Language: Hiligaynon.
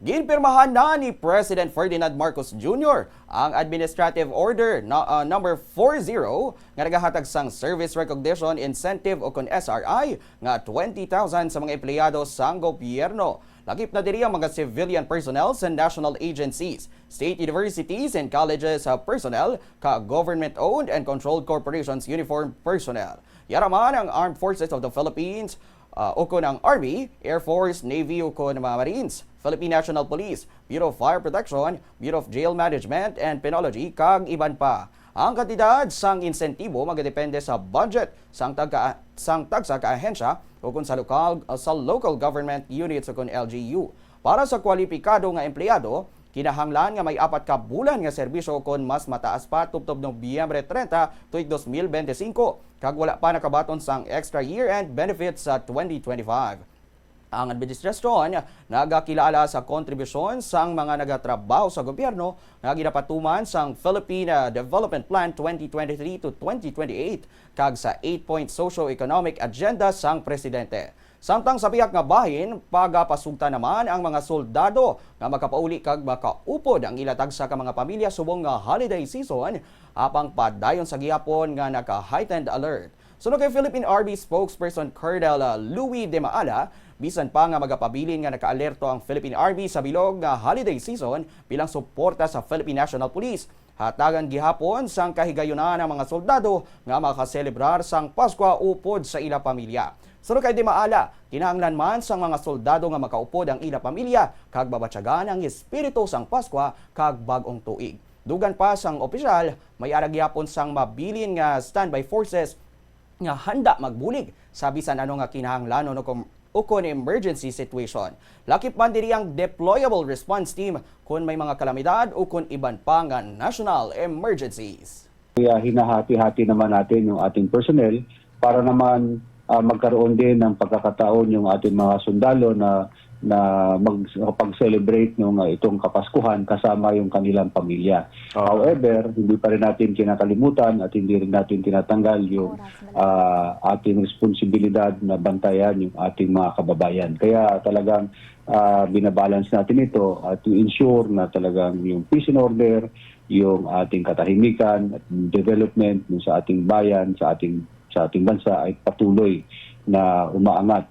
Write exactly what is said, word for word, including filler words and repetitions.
Ginpirmahan na ni President Ferdinand Marcos Junior ang Administrative Order na, ah, number four zero nga nagahatag sang Service Recognition Incentive o kon S R I nga twenty thousand sa mga empleyado sang gobyerno. Lakip na diri ang mga civilian personnel sa national agencies, state universities and colleges, ah, personnel, ka government-owned and controlled corporations uniform personnel. Yara man ang Armed Forces of the Philippines, ah, ukon ang Army, Air Force, Navy, ukon mga Marines, Philippine National Police, Bureau of Fire Protection, Bureau of Jail Management and Penology, kag iban pa. Ang kantidad sang insentibo magadepende sa budget sang tagka, sang tagsa ka ahensya ukon sa lokal, sa local government units ukon L G U. Para sa kwalipikado nga empleyado, kinahanglan nga may apat ka bulan nga serbisyo ukon mas mataas pa tubtob Nobyembre treinta tuig dos mil bente singko, kag wala pa nakabaton sang extra year-end benefits sa twenty twenty-five. Ang administrasyon nagakilala sa kontribusyon sang mga nagatrabaho sa gobyerno nga ginapatuman sang Philippine, ah, Development Plan twenty twenty-three to twenty twenty-eight kag sa eight-point socio-economic agenda sang presidente. Samtang sa pihak nga bahin, pagapasugtan naman ang mga soldado nga makapauli kag makaupod ang ila tagsa ka mga pamilya subong nga holiday season, apang padayon sa gihapon nga naka-heightened alert. Suno kay Philippine Army spokesperson Colonel, ah, Louis De Maala, bisan pa nga magapabilin nga naka-alerto ang Philippine Army sa bilog nga holiday season bilang suporta sa Philippine National Police, hatagan gihapon sang kahigayunan ang mga soldado nga makaselebrar sang Paskwa upod sa ila pamilya. Suno kay De Maala, kinahanglan man sang mga soldado nga makaupod ang ila pamilya kag mabatyagan ang espiritu sang Paskwa kag Bag-ong Tuig. Dugang pa sang opisyal, may ara gihapon sang mabilin nga standby forces nga handa magbulig sa bisan ano nga kinahanglanon o kon, o kon emergency situation. Lakip man diri ang deployable response team kon may mga kalamidad o kon iban pa nga national emergencies. Kaya hinahati-hati naman natin yung ating personnel para naman, ah, magkaroon din ng pagkakataon yung ating mga sundalo na, na mag-, makapag-celebrate nung, ah, itong Kapaskuhan kasama yung kanilang pamilya. Oo. However, hindi pa rin natin kinakalimutan at hindi rin natin tinatanggal yung, ah, ating responsibilidad na bantayan yung ating mga kababayan. Kaya talagang, ah, binabalance natin ito, ah, to ensure na talagang yung peace and order, yung ating katahimikan at development dun sa ating bayan, sa ating, sa ating bansa ay patuloy na umaangat